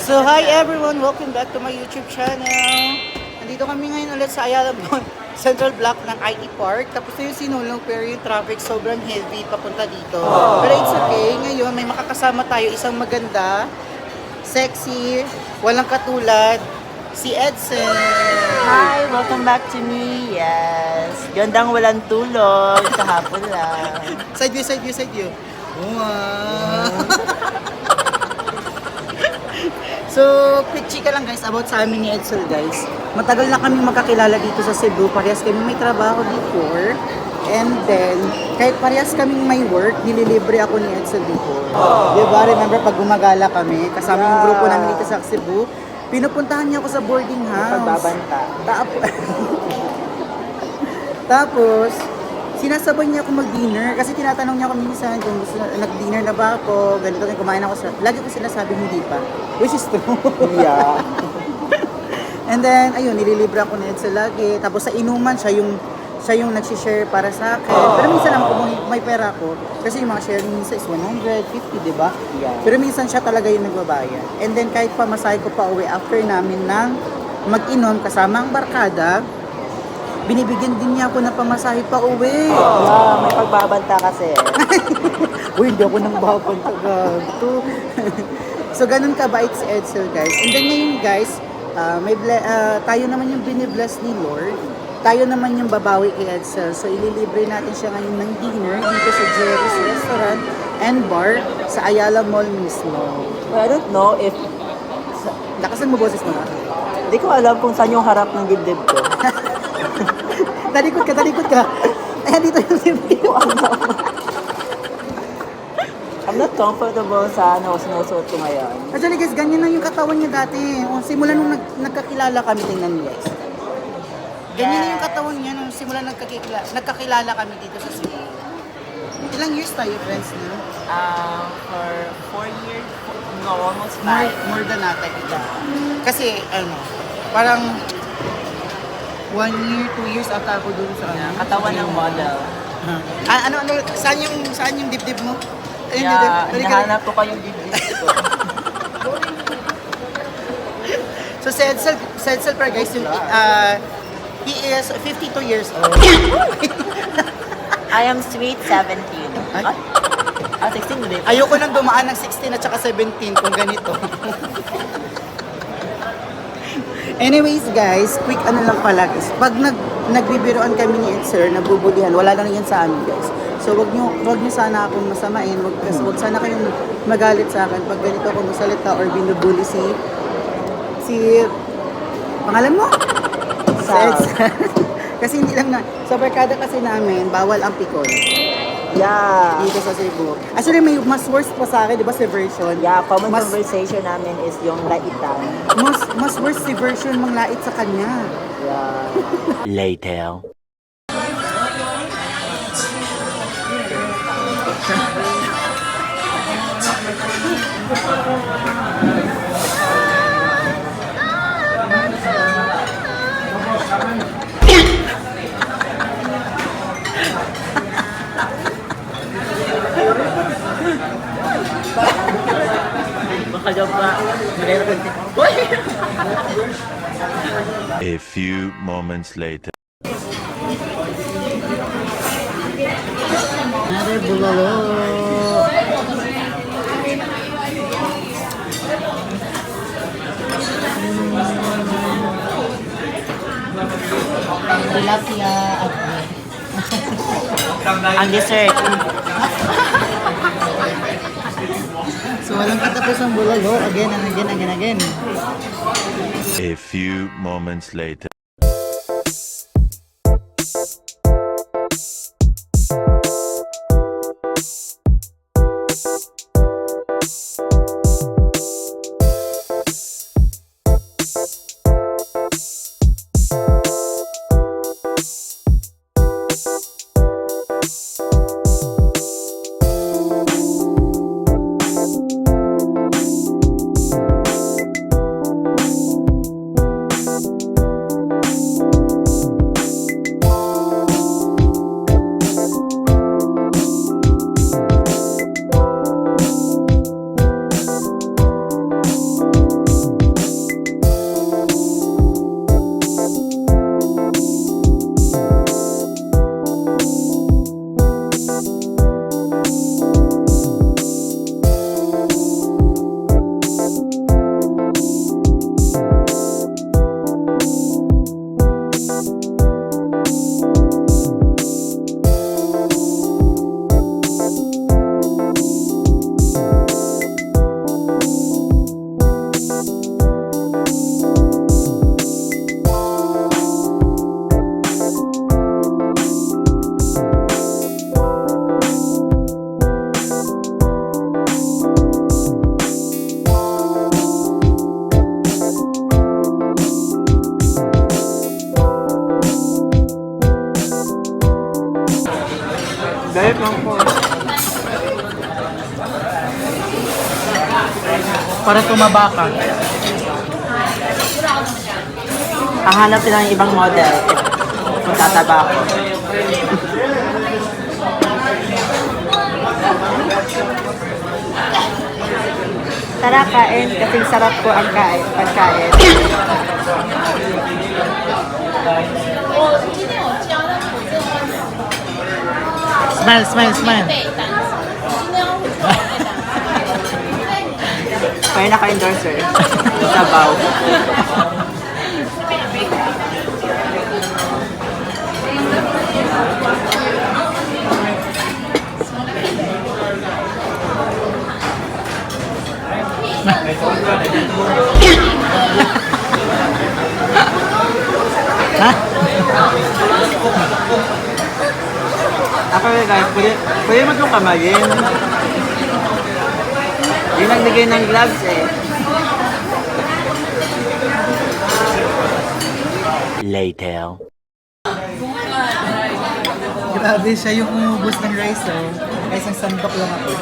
So hi everyone, welcome back to my YouTube channel. Nandito kami ngayon ulit sa Ayala Mall, Central Block ng IT Park. Tapos na yung sinulong pero yung traffic sobrang heavy papunta dito. Pero it's okay, ngayon may makakasama tayo, isang maganda, sexy, walang katulad, si Edson. Hi! Welcome back to me. Yes. Gandang walang tulog. Kahapon lang. Side view, side view, side view. Wow! So, quick chika lang guys about sa amin ni Edsel guys. Matagal na kami magkakilala dito sa Cebu. Parehas kami may trabaho before. And then, kahit parehas kaming may work, nililibre ako ni Edsel before. Diba? Remember pag gumagala kami, kasama yung grupo namin dito sa Cebu, pinupuntahan niya ako sa boarding house. Pagbabanta. Tapos, sinasabay niya ako mag-dinner kasi tinatanong niya ako minsan kung gusto nag-dinner na ba ako, ganito, kumain ako sa... Lagi ko sinasabi hindi pa, which is true. Yeah. And then, ayun, nililibre ako ni Edsel lagi. Tapos sa inuman, siya yung nagsishare para sa akin. Pero minsan naman kung may pera ko, kasi yung mga sharing minsan is 150, di ba? Yeah. Pero minsan siya talaga yung nagbabayad. And then kahit pa masahe ko pa uwi after namin ng mag-inom kasama ang barkada, binibigyan din niya ako ng pamasahe pa uwi. Yeah, may pagbabanta kasi. Uy, hindi ako nang babanta ganito. So, ganun kabait si Edsel, guys. And then ngayon, guys, tayo naman yung binibless ni Lord. Tayo naman yung babawi kay Edsel. So, ililibre natin siya ngayon ng dinner dito sa Jerry's Restaurant and Bar sa Ayala Mall mismo. Well, I don't know if... Lakasan mo boses mo na. Hindi ko alam kung saan yung harap ng dibdib ko. Talikod ka. Ayan, dito yung dibdib ko. I'm not comfortable sa sinusuot ko ngayon. Actually guys, ganyan lang yung katawan niya dati. O, simula nung nagkakilala kami, tingnan niyo guys. Ganyan na yung katawan niya nung simula nagkakilala kami dito sa Cebu. Ilang years tayo friends na? For 4 years, no, almost 5. More than natin ito. Kasi parang 1 year, 2 years ata ako dun sa Katawan ng model. Saan yung dibdib mo? Ayun, Yeah, dibdib. hinahanap ko pa yung dibdib ko. So si Edsel per guys, he is 52 years old. I am sweet 17. Ay? 16 ulit. Ayoko nang dumaan ng 16 at saka 17 kung ganito. Anyways guys, quick lang pala guys. Pag nagbibiroan kami ni Edsel, nagbubulihan, wala lang yan sa amin guys. So wag niyo sana akong masamain, wag sana kayong magalit sa akin pag ganito ako magsalita or binubuli si pangalan mo? Sal. Kasi hindi lang sa barkada kasi namin, bawal ang pikon. Yeah. Dito sa Cebu. Actually, may mas worse pa sa akin, di ba, si version? Yeah, common conversation namin is yung laitan. Mas worse si version manglait sa kanya. Yeah. Later. A few moments later. Another bulalo. Tilapia at Ang dessert. so walang katapos ang bulalo. Again and again and again. A few moments later. Para tumaba ka. Hahanap sila ng ibang model. Kung tataba ako. Tara, kain. Kasing sarap ko ang pagkain. Smile, smile, smile. Kaya naka-endorser. Sabaw. Ha? Ako guys, pwede mo itong kamayin. Yung nagbigay ng gloves eh. Later. Grabe siya yung umubos ng rice, oh. Ay, isang sandok lang ako.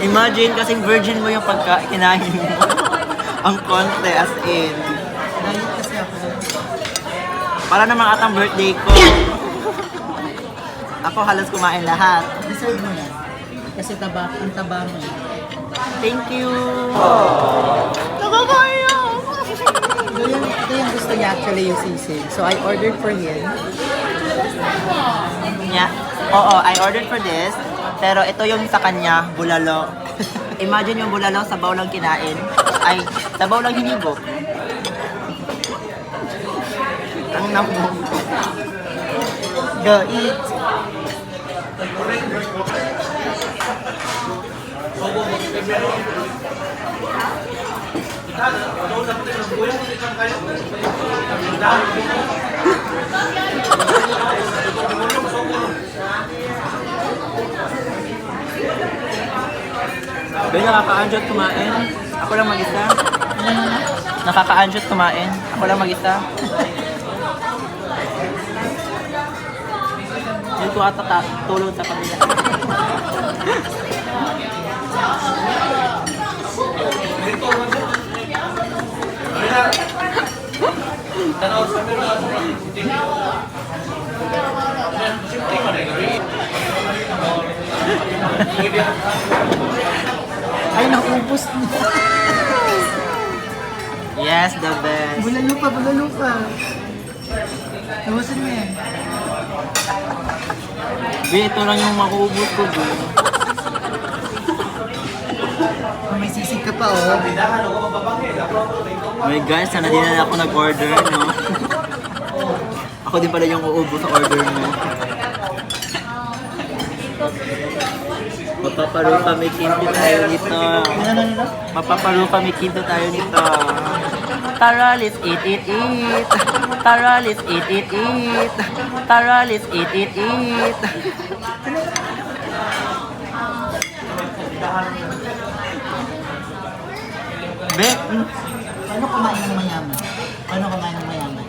Imagine kasing virgin mo yung kinain mo. Ang konti as in. Diet kasi ako. Para naman atang birthday ko. Ako halos kumain lahat. Deserve mo yan. Kasi ang taba mo. Thank you! Ito yung gusto niya actually yung sisig. So I ordered for him. Yeah. Oo, I ordered for this. Pero ito yung sa kanya, bulalo. Imagine yung bulalo, sabaw lang kinain. Ay, sabaw lang hinigop. Ang namo. Go eat! Be, nakaka-anjot kumain. Ako lang mag-isa. Nakaka-anjot kumain. Ako lang mag-isa. Yun ko ata tulog sa kabila. Ay, naubos niya. Yes, the best. Bulalo pa, bulalo pa. Nawasan mo yan. Be, ito lang yung makuubos ko, be. May sisig ka pa, oh. My guys, sana din na ako nag-order, no? Ako din pala yung uubos sa order mo. Mapaparupa may kinto tayo nito. Mapaparupa may kinto tayo nito. Tara, let's eat. Tara, let's eat. Tara, let's eat. Be, Paano kumain ng mayaman? Paano kumain ng mayaman?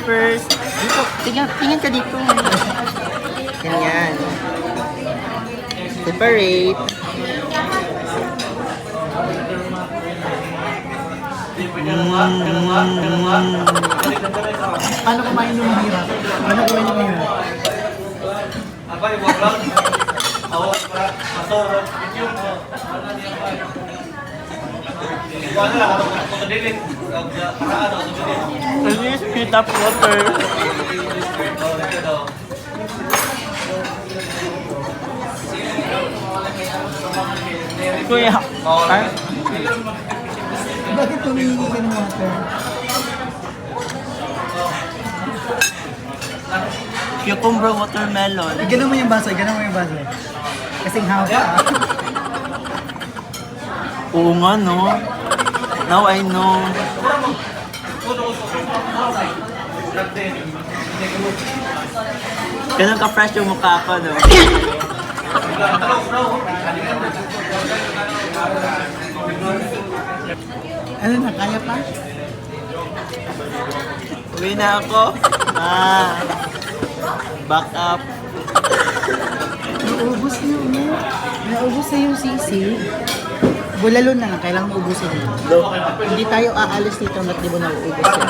first, dito, tingin ka dito. Ganyan. Separate. Paano kumain ng mahirap? Paano kumain ng mahirap? This is heat up water. Kuya, ay, Bakit tumingi ka ng water? cucumber watermelon. Ganun mo yung baso, ganun mo yung baso. Kasing haba. Oo nga, no? Now I know. Ganun ka-fresh yung mukha ko, no? Ano na, kaya pa? Uwi na ako. Back up. Naubos na yun. Naubos na yung sisig. Bulalo na lang, kailangan ubusin mo. Hindi tayo aalis dito hanggat di mo nauubos yan.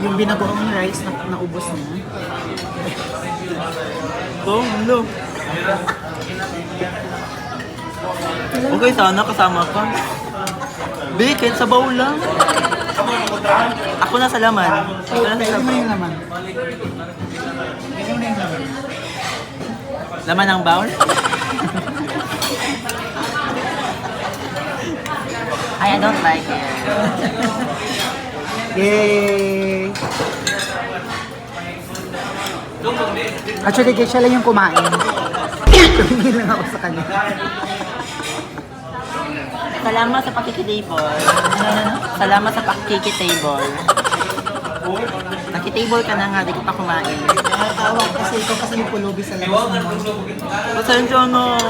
Yung binagoong rice na naubos na. Oh, no. Okay, sana kasama ka. Bacon, sabaw lang. Ako na sa laman. Ako na sa Kailan mo sabaw. yung laman? Kailan mo yung laman? Laman ng bowl? I don't like it. Yay! Actually, guys, siya lang yung kumain. Tumingin lang ako sa kanya. Salamat sa pakikitable. Salamat sa pakikitable. Nakitable ka na nga, di ka pa kumain. Nakakawag kasi ikaw kasi yung pulubi sa labas mo. Pasensya no.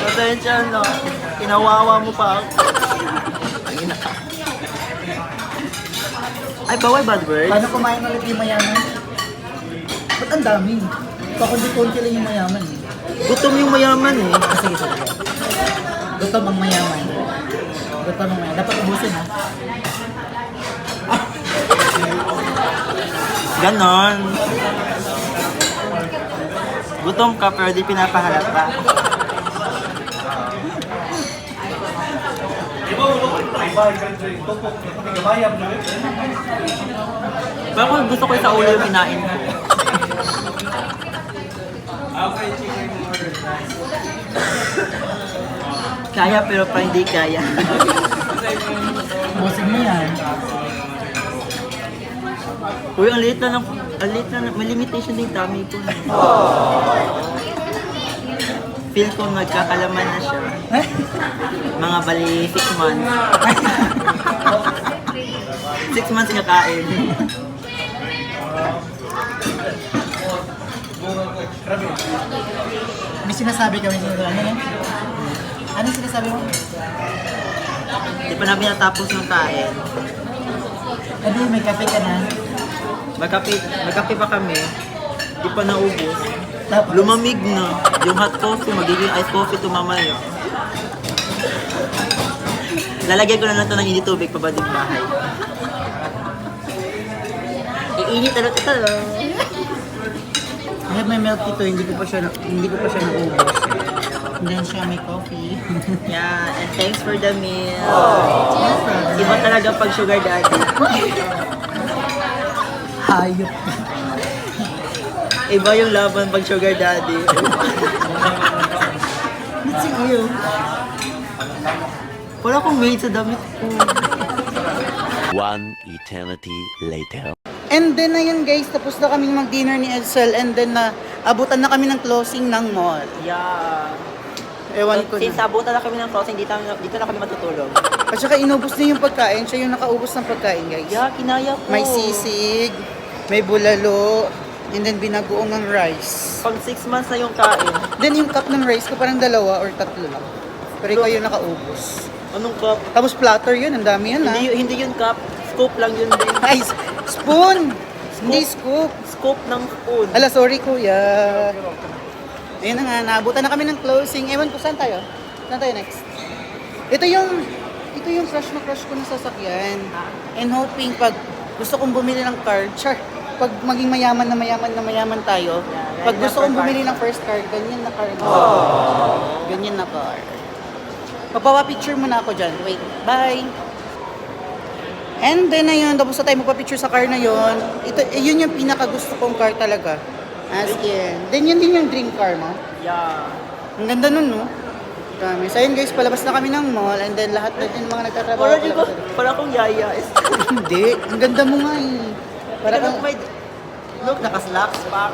Pasensya no. Kinawawa mo pa ako. Ayun na. Ay, bawal bad words. Paano kumain ulit yung mayaman? Ba't ang dami? Pakundi-kunti lang yung mayaman eh. Gutom yung mayaman eh. Sige, sige. Gutom ang mayaman. Gutom ang mayaman. Dapat ubusin ha. Ganon. Gutom ka pero di pinapahalata. Pero kung gusto ko sa ulo yung kinain ko. Kaya pero pa hindi kaya. Ubusin mo yan. Uy, ang liit na may limitation din tummy ko. Feel ko nagkakalaman na siya. Mga bali 6 months. 6 months nga kain. May sinasabi kami sa ano yan? Ano yung sinasabi mo? Di pa namin natapos ng kain. Adi, may kape ka na. Magkape pa kami. Di pa naubos. Tapos, Lumamig na. Yung hot coffee, magiging iced coffee to mamaya. Lalagyan ko na lang ito ng init tubig pabading bahay. Iinit na ito. I have my milk dito, hindi ko pa siya naubos. And then siya may coffee. Yeah, and thanks for the meal. Iba talaga pag sugar daddy. Hayop ka. Iba yung laban pag sugar daddy. Ba't si iyo? Wala akong maid sa damit ko. One eternity later. And then na yun guys, tapos na kaming mag-dinner ni Edsel and then na abutan na kami ng closing ng mall. Yeah. Ewan ko Since na. abutan na kami ng closing, dito na kami matutulog. At saka inubos niya yung pagkain, siya yung nakaubos ng pagkain guys. Yeah, kinaya ko. May sisig, may bulalo, and then binagoong ng rice. Pag 6 months na yung kain, Then yung cup ng rice ko parang 2 or 3 lang. Pero ikaw yung nakaubos. anong cup? Tapos platter yun, ang dami yan ha. Hindi yun cup. Scoop lang yun din. Ay, spoon! Hindi scoop. Scoop ng spoon. Ala, sorry kuya. Ayun na nga, naabutan na kami ng closing. Ewan ko, saan tayo? Saan tayo next? Ito yung crush na crush ko na sasakyan. And hoping pag gusto kong bumili ng car, pag maging mayaman tayo, pag gusto kong bumili ng first car, ganyan na car. Ganyan na car. Magpapapicture muna ako dyan. Wait, bye! And then ayun, tapos na tayo magpa-picture sa car na yun. Yun yung pinaka gusto kong car talaga. As in. Then yun din yung dream car mo. Yeah. Ang ganda nun, no? Dami. So ayun guys, palabas na kami ng mall and then lahat na din mga nagtatrabaho. Para akong yaya. Hindi. Ang ganda mo nga eh. Para kang... Look, naka-slacks pa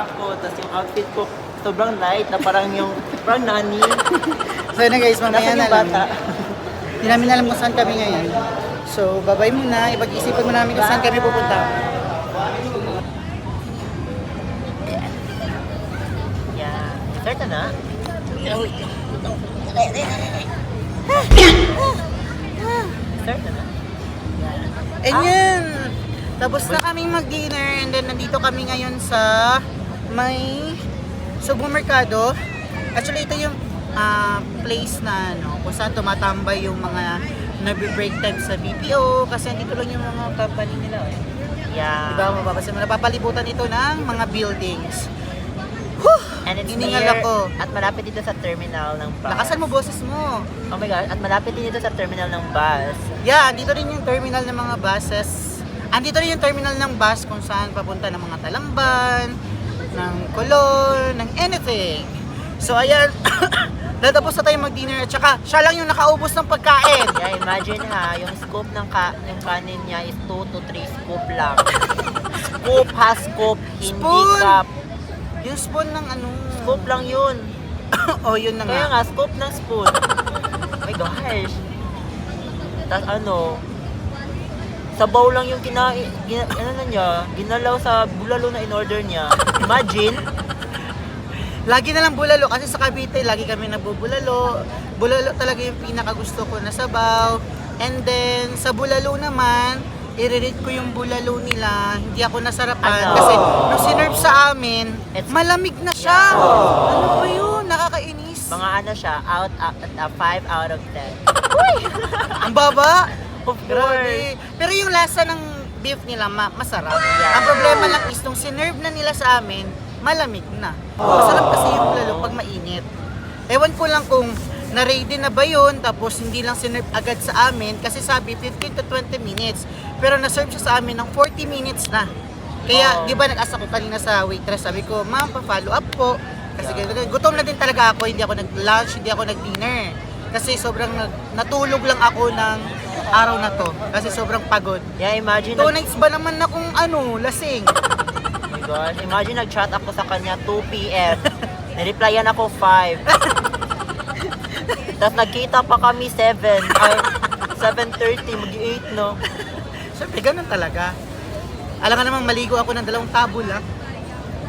ako. Tapos yung outfit ko, sobrang light na parang nani. So yun na guys, mamaya Nasaan na yung lang. bata? Hindi namin alam kung saan kami ngayon. So, bye-bye muna. Ipag-isipan mo namin kung saan kami pupunta. Yeah. Start na na? Start na na? And yun! Tapos na kaming mag-dinner and then nandito kami ngayon sa may supermerkado. Actually, ito yung place na kung saan tumatambay yung mga nag-break time sa BPO kasi andito lang yung mga company nila eh. Yeah. Diba mababasa mo, napapalibutan ito ng mga buildings. And it's Hiningal near, ako. at malapit dito sa terminal ng bus. Lakasan mo boses mo. Oh my God, at malapit din dito sa terminal ng bus. Yeah, andito rin yung terminal ng mga buses. Andito rin yung terminal ng bus kung saan papunta ng mga Talamban, ng Colon, ng anything. So ayan, natapos na tayo mag-dinner at saka siya lang yung nakaubos ng pagkain. Yeah, imagine ha, yung scoop ng yung kanin niya is 2 to 3 scoop lang. Scoop ha, scoop, hindi Spoon! cup. Yung spoon ng Scoop lang yun. Oh, yun na Kaya nga. nga, scoop ng spoon. Oh my gosh. Tapos sabaw lang yung ginalaw sa bulalo na in-order niya. Imagine. Lagi na lang bulalo kasi sa Cavite, lagi kami nagbubulalo. Bulalo talaga yung pinakagusto ko na sabaw. And then, sa bulalo naman, i-rate ko yung bulalo nila. Hindi ako nasarapan Ano? kasi nung sinerve sa amin, It's- malamig na siya. Ano ba yun? Nakakainis. Mga siya, out at 5 out of 10. Ang baba. Of course. Grabe. Pero yung lasa ng beef nila, masarap. Yeah. Ang problema lang is nung sinerve na nila sa amin, malamig na. Masarap kasi yung bulalo pag mainit. Ewan ko lang kung na-ready na ba yun, tapos hindi lang sinerve agad sa amin, kasi sabi 15 to 20 minutes. Pero na-serve siya sa amin ng 40 minutes na. Kaya, di ba nag-asa ko kanina sa waitress, sabi ko, ma'am, pa-follow up po. Kasi gutom na din talaga ako, hindi ako nag-lunch, hindi ako nag-dinner. Kasi sobrang natulog lang ako ng araw na to. Kasi sobrang pagod. Yeah, imagine. 2 nights ba naman akong lasing? Oh my gosh, imagine nag-chat ako sa kanya 2 p.m. Nireplyan ako 5. Tapos nagkita pa kami 7. Ay, 7:30, mag-8 no. Siyempre, ganun talaga. Alam nga namang maligo ako ng 2 tabo lang.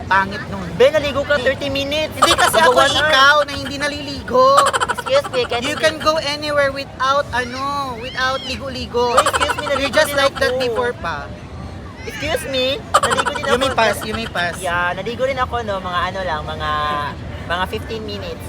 Pangit nun. Ben, naligo ka 30 minutes. Hindi kasi ako ikaw na hindi naliligo. Excuse me, You can go anywhere without ligo-ligo. Oh, excuse me, You're naligo just din like ako. that before pa. Excuse me, naligo din ako. You may pass. Yeah, naligo rin ako no, mga 15 minutes.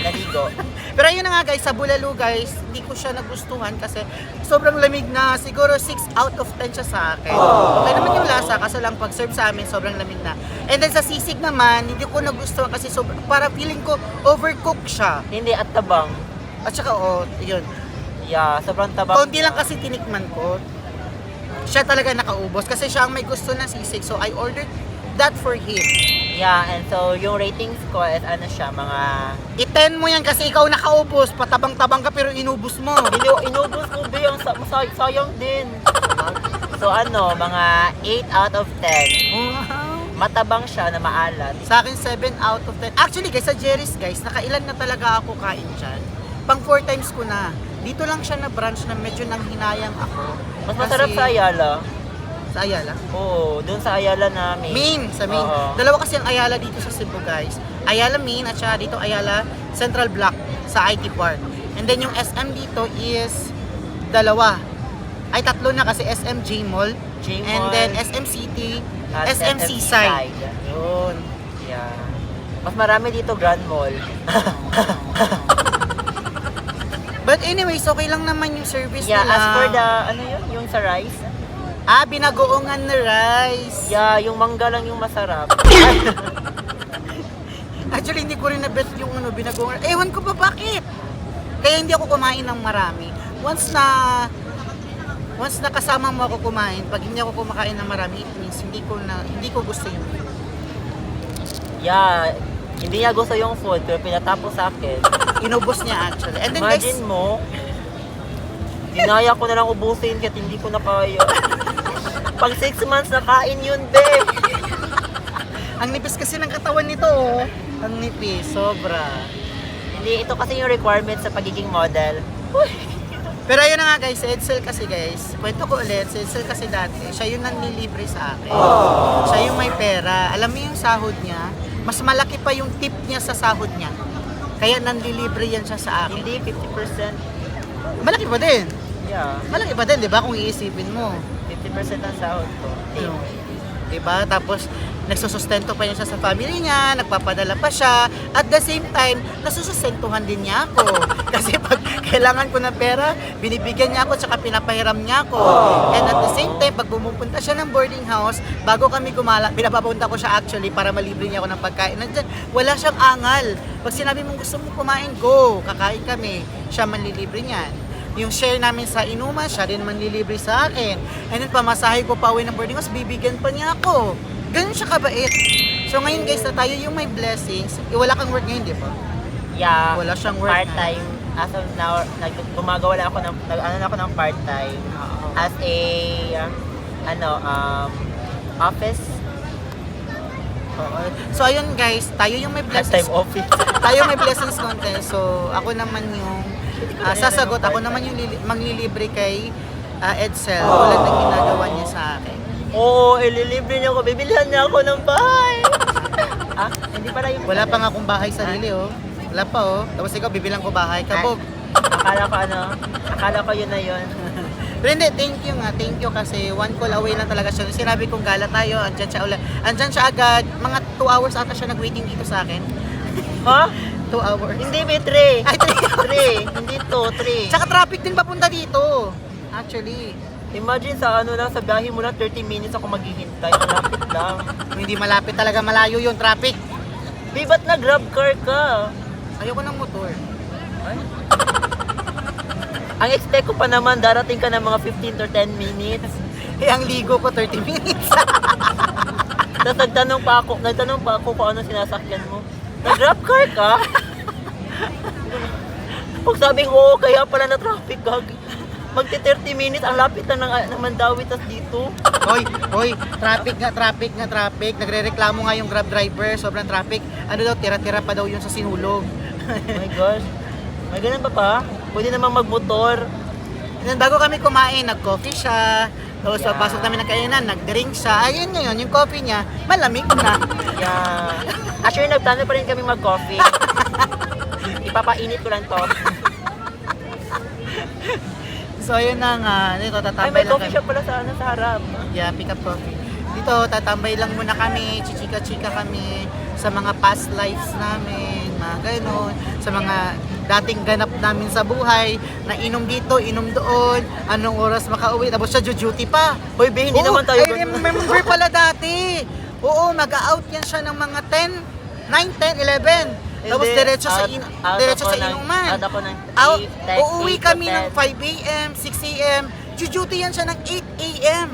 Naligo. Pero yun na nga guys, sa bulalo guys, hindi ko siya nagustuhan kasi sobrang lamig na. Siguro 6 out of 10 siya sa akin. Okay naman yung lasa, kasi lang pag-serve sa amin, sobrang lamig na. And then sa sisig naman, hindi ko nagustuhan kasi para feeling ko overcooked siya. Hindi, at tabang. At saka yun. Yeah, sobrang tabang. Konti lang kasi tinikman ko. Siya talaga nakaubos kasi siya ang may gusto ng sisig. So I ordered that for him. Yeah, and so yung ratings ko is siya, mga... I-10 mo yan kasi ikaw nakaubos. Patabang-tabang ka pero inubos mo. Inubos ko ba yung sayang din. So mga 8 out of 10. Wow. Matabang siya na maalat. Sa akin 7 out of 10. Actually guys, sa Jerry's guys, nakailan na talaga ako kain dyan. Pang 4 times ko na. Dito lang siya na branch na medyo nang hinayang ako. Mas masarap sa Ayala. Sa Ayala? Oo, dun sa Ayala na main. Sa main. Oo. Dalawa kasi ang Ayala dito sa Cebu guys. Ayala main at saka dito Ayala Central Block sa IT Park. And then yung SM dito is 2. Ay 3 na kasi SM J Mall. J-Mall. And then SM City, At SM Seaside. Yun. Yeah. Mas marami dito Grand Mall. But anyways, okay lang naman yung service Yeah, nila. as for the, yung sa rice. Binagoongan na rice. Yeah, yung mangga lang yung masarap. Actually, hindi ko rin na-bet yung binagoongan. Ewan ko pa bakit. Kaya hindi ako kumain ng marami. Once na kasama mo ako kumain, pag hindi ako kumakain ng marami, it means hindi ko gusto yung food. Yeah, hindi niya gusto yung food, pero pinatapos sa akin. Inubos niya actually. And then Imagine guys, mo, dinaya ko na lang ubusin kahit hindi ko na kaya. Pag 6 months na kain yun, be. ang nipis kasi ng katawan nito, oh. Ang nipis, sobra. Hindi, ito kasi yung requirement sa pagiging model. Pero ayun na nga guys, si Edsel kasi guys, kwento ko ulit, si Edsel kasi dati, siya yung nanlilibre sa akin. Siya yung may pera. Alam mo yung sahod niya, mas malaki pa yung tip niya sa sahod niya. Kaya nanlilibre yan siya sa akin. Hindi, 50%. Malaki pa din. Yeah, Malaki pa din, di ba? Kung iisipin mo. 50% ang sahod ko. Ano? diba? Tapos, nagsusustento pa niya siya sa family niya, nagpapadala pa siya, at the same time, nasusustentuhan din niya ako. Kasi pag kailangan ko ng pera, binibigyan niya ako, tsaka pinapahiram niya ako. And at the same time, pag bumupunta siya ng boarding house, bago kami gumala, pinapapunta ko siya actually para malibre niya ako ng pagkain. Nandyan, wala siyang angal. Pag sinabi mong gusto mo kumain, go, kakain kami. Siya manlilibre niyan. Yung share namin sa inuman, siya din manlilibre sa akin. And then pamasahe ko pa uwi ng boarding house, bibigyan pa niya ako. Ganun siya kabait. So ngayon guys, na tayo yung may blessings. Wala kang work ngayon, di ba? Yeah, Wala siyang work part-time. As of now, gumagawa lang ako ng part-time as a office. Oo. So ayun guys, tayo yung may blessings. Part-time office. Tayo may blessings contest. So ako naman yung sasagot. Ako naman yung manglilibre kay Edsel. Tulad ng ginagawa niya sa akin. Oo, ililibre niya ako. Bibilihan niya ako ng bahay. Hindi pala yung... Wala pa nga akong bahay sarili, oh. Wala pa, oh. Tapos ikaw, bibilang ko bahay. Kabog. Akala ko yun na yun. Pero hindi, thank you nga. Thank you kasi one call away lang talaga siya. Sinabi kong gala tayo, andyan siya agad. Mga 2 hours ata siya nag-waiting dito sa akin. Ha? 2 hours. Hindi, may 3. Ay, 3 Hindi to, 3. Tsaka traffic din papunta dito. Actually. Imagine sa sa biyahe mo lang 30 minutes ako maghihintay. Malapit lang. Hindi malapit talaga, malayo yung traffic. Di ba't na-grab car ka? Ayoko ng motor. Ay. Ang expect ko pa naman, darating ka ng mga 15 or 10 minutes. Eh, ang ligo ko 30 minutes. Tapos nagtanong pa ako kung ano sinasakyan mo. Nag-grab car ka? Pag sabing oo, kaya pala na traffic gag. Magti 30 minutes, ang lapit lang ng Mandawi tas dito. Hoy, traffic. Nagrereklamo nga yung Grab driver, sobrang traffic. Ano daw, tira-tira pa daw yun sa sinulog. Oh my gosh. May ganun pa? Pwede naman magmotor. And then, bago kami kumain, nag-coffee siya. Tapos Yeah. pagpasok namin ng kainan, nag-drink siya. Ayun ngayon, yung coffee niya, malamig na. Yeah. Actually, nagplano pa rin kami mag-coffee. Ipapainit ko lang to. So, ayun na nga. Dito, Ay, tatambay may lang coffee kami. shop pala sa harap. Yeah, pick up coffee. Dito, tatambay lang muna kami, chichika-chika kami sa mga past lives namin, mga ganon, sa mga dating ganap namin sa buhay, na inom dito, inom doon, anong oras makauwi, tapos siya duty pa. Hoy, be, hindi naman tayo I ganun. remember pala dati. Oo, mag-out yan siya ng mga 9, 10, 11. Tapos Hindi, diretso sa out ako inuman. Out ako ng Out, 8, uuwi 8 to kami 10. ng 5 a.m., 6 a.m. Duty yan siya ng 8 a.m.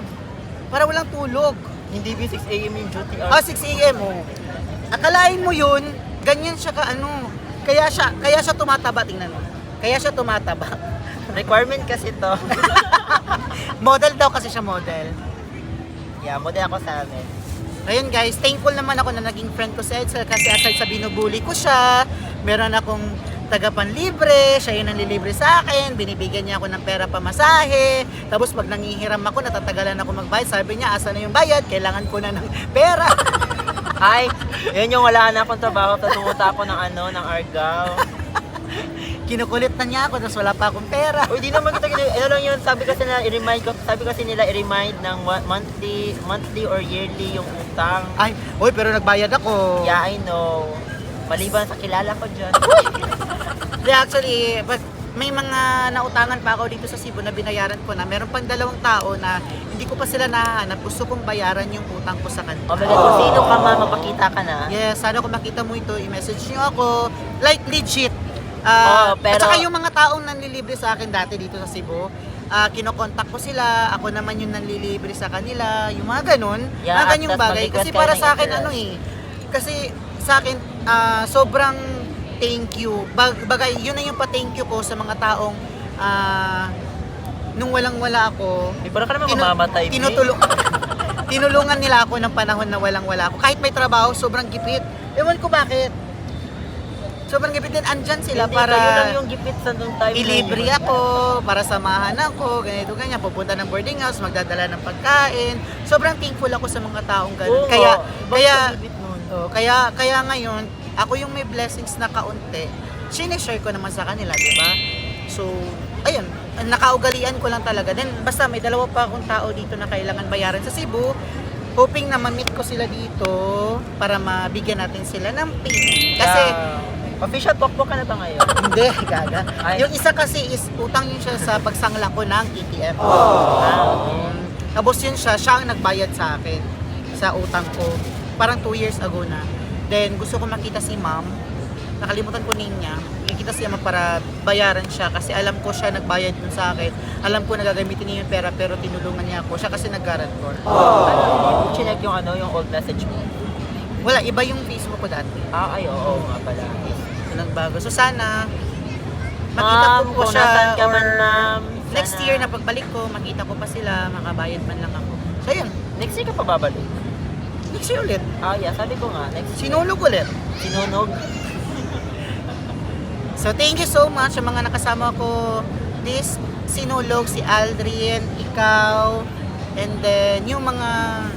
Para walang tulog. Hindi ba 6 a.m. yung duty? 6 a.m. Oh. Akalain mo yun, ganyan siya ka ano. Kaya siya tumataba, tingnan mo. Kaya siya tumataba. Requirement kasi to. Model daw kasi siya model. Yeah, model ako sa amin. Ayun guys, thankful naman ako na naging friend ko si Edsel kasi aside sa binubuli ko siya, meron akong tagapanlibre, siya yung nanlilibre sa akin, binibigyan niya ako ng pera pamasahe, tapos pag nangihiram ako, natatagalan ako magbayad, sabi niya, asa na yung bayad, kailangan ko na ng pera. Ay, yun yung wala na akong trabaho, tapos pumunta ako ng Argao. Kinukulit na niya ako, tapos wala pa akong pera. Uy, di naman kita ano lang yun, sabi kasi nila i-remind ng monthly or yearly yung utang. Ay, oy, pero nagbayad ako. Yeah, I know. Maliban sa kilala ko dyan. Hindi, actually, may mga nautangan pa ako dito sa Cebu na binayaran ko na. Meron pang 2 tao na hindi ko pa sila nahanap. Gusto kong bayaran yung utang ko sa kanila. Oh my God, kung sino ka ma, mapakita ka na. Yes, sana kung makita mo ito, i-message nyo ako. Like, legit. Pero- At saka yung mga taong nanlilibre sa akin dati dito sa Cebu, kinokontak ko sila, ako naman yung nanlilibre sa kanila, yung mga ganun, Yeah, mga ganyang at tas bagay. Kasi mag-request para kayo ng sa akin, interest. kasi sa akin, sobrang thank you. Bagay, yun na yung pa-thank you ko sa mga taong, nung walang-wala ako, Di parang ka naman mamamatay. tinulungan nila ako ng panahon na walang-wala ako. Kahit may trabaho, sobrang gipit. Ewan ko bakit. Sobrang gipit din, andyan sila Hindi, para kayo lang yung gipit sa nung time. ilibre ako, para samahan ako, ganito, ganyan, pupunta ng boarding house, magdadala ng pagkain. Sobrang thankful ako sa mga taong ganun. Oo, Kaya, bakit ang gipit nun? kaya ngayon, ako yung may blessings na kaunti, sinishare ko naman sa kanila, di ba? So, ayun, nakaugalian ko lang talaga. Then, basta may 2 pa akong tao dito na kailangan bayaran sa Cebu. hoping na ma-meet ko sila dito para mabigyan natin sila ng pay. Kasi, Official pokpok ka na ba ngayon? hindi, gaga. Ay. Yung isa kasi is, utang yun siya sa pagsangla ko ng ATM. Tapos yun siya ang nagbayad sa akin sa utang ko. Parang 2 years ago na. Then, gusto ko makita si ma'am. Nakalimutan ko niya. Nakikita siya para bayaran siya kasi alam ko siya nagbayad dun sa akin. Alam ko na gagamitin niya yung pera pero tinulungan niya ako. Siya kasi nag-guarantor. Ano, chinek yung yung old message mo? Wala, iba yung Facebook ko dati. Ay, oo nga pala. Nagbago. So sana makita ko po kung siya nasan ka or man, ma'am. next Sana- year na pagbalik ko, makita ko pa sila, makabayad man lang ako. So yun, Next year ka pa babalik? next year ulit. Yeah, sabi ko nga, next year. Sinulog ulit. Sinunog. So thank you so much sa mga nakasama ko. This sinulog, si Aldrin, ikaw, and then yung mga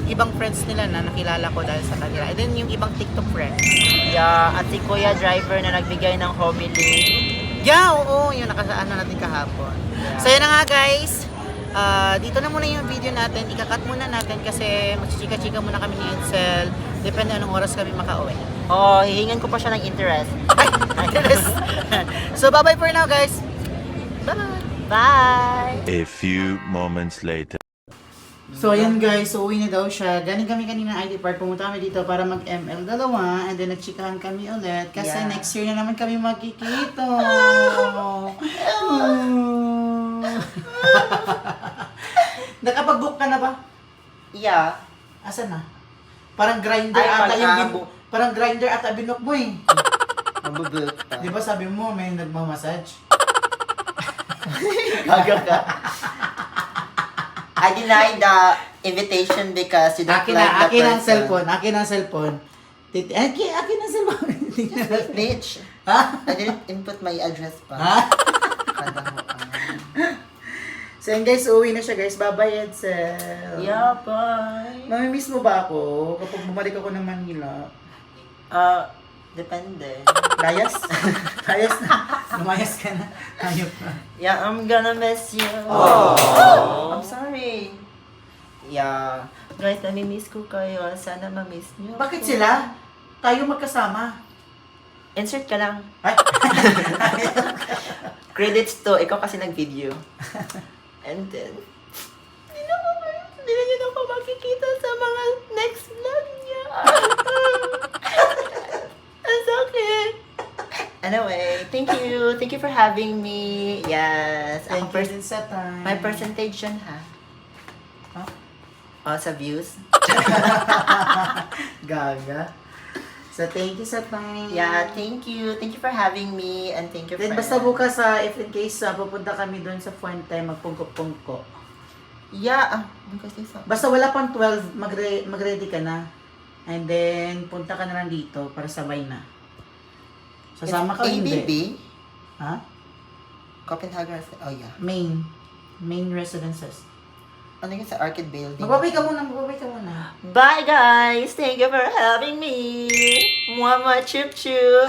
ibang friends nila na nakilala ko dahil sa kanila. And then yung ibang TikTok friends. Yeah, at si Kuya Driver na nagbigay ng homily. Yeah, oo, yung nakasaano natin kahapon. Yeah. So yun na nga guys. Dito na muna yung video natin. Ikakat muna natin kasi magchichika-chika muna kami ni Edsel. Depende anong oras kami makauwi. Oh, hihingan ko pa siya ng interest. So bye-bye for now guys. Bye! Bye! A few moments later. So ayan guys, so uwi na daw siya. Galing kami kanina ng ID Park. Pumunta kami dito para mag-ML dalawa. And then nagchikahan kami ulit. Kasi Yeah. next year na naman kami magkikita. Nakapag-book ka na ba? Yeah. Asan na? Parang grinder Ay, ata yung pag-abo. parang grinder ata binok mo eh. Mabubuk ka. Di ba sabi mo may nagmamassage? Gaga ka. I denied the invitation because you don't Akin like na, the akin ang person. cellphone, akin ang cellphone. Akin ang cellphone. Bitch. Ha? I didn't input my address pa. Ha? Kada mo. So yun guys, uwi na siya guys. Bye-bye Edsel. Yeah, bye. Mamimiss mo ba ako kapag bumalik ako ng Manila? Depende. Layas? Layas na. Lumayas ka na. Hayop na. Yeah, I'm gonna miss you. Oh. I'm sorry. Yeah. Guys, nami-miss ko kayo. Sana ma-miss nyo. Bakit sila? Tayo magkasama. Insert ka lang. Ay! Credits to. Ikaw kasi nag-video. And then, hindi na yun ako makikita sa mga next vlog niya. Ang sakit. Anyway, thank you. Thank you for having me. Yes. Thank you din sa time. My percentage yun, ha? Huh? Oh, sa views? Gaga. So, thank you sa time. Yeah, thank you. Thank you for having me and thank you Then, for... basta bukas if in case pupunta kami doon sa Fuente, magpungko-pungko. Yeah. Kasi sa... Basta wala pang 12, mag-ready ka na. And then, punta ka na lang dito para sabay na. Sasama ka o hindi? ABB? Ha? Copenhagen. Oh, yeah. Main residences. Ano yun sa Arcade Building? Magbabay ka muna, magbabay ka muna. Bye, guys! Thank you for having me! Mwah, mwah, chup, chup!